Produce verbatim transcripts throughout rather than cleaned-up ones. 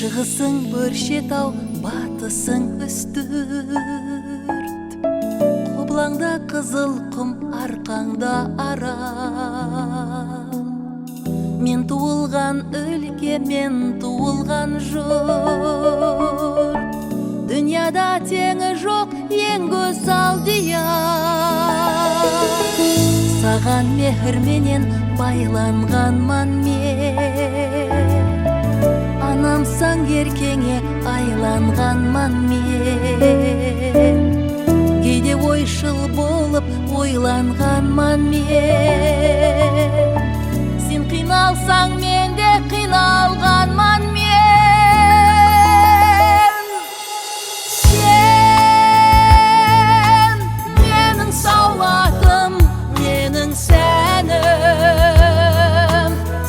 Shıǵısıń Bórshetaw, batısıń Ústirt. Qoblańda Qızıl qum, arqańda Aral. Men tuwılǵan úlke, men tuwılǵan jurt. Dúnyada teńi joq eń gózzal diyar. Saǵan mehir menen baylanǵanman men. Anamsań erkeńe aylanǵanman men. Geyde oyshıl bolıp oylanǵanman men. Sen qıynalsań, men de qıynalǵanman men. Sen meniń sawlatım, meniń sánim.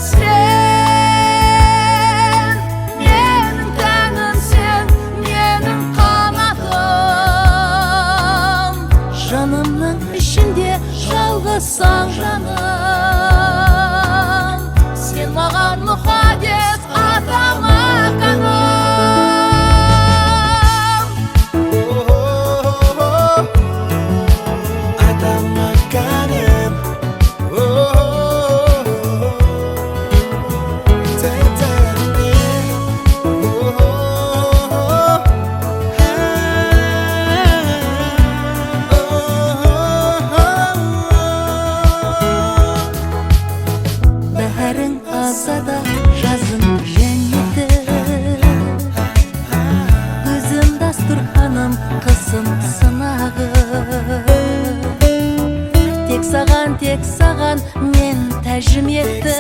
Sen meniń tánim, sen meniń qanatım. Janımnıń ishinde jalǵızsań, janım. Sen maǵan muqaddes, atama kánim. Atama kánim. Báháriń azada, jazım jánnetim. Gúzim dasturxanım, qısım sınaǵım. Tek saǵan, tek saǵan men tájim ettim.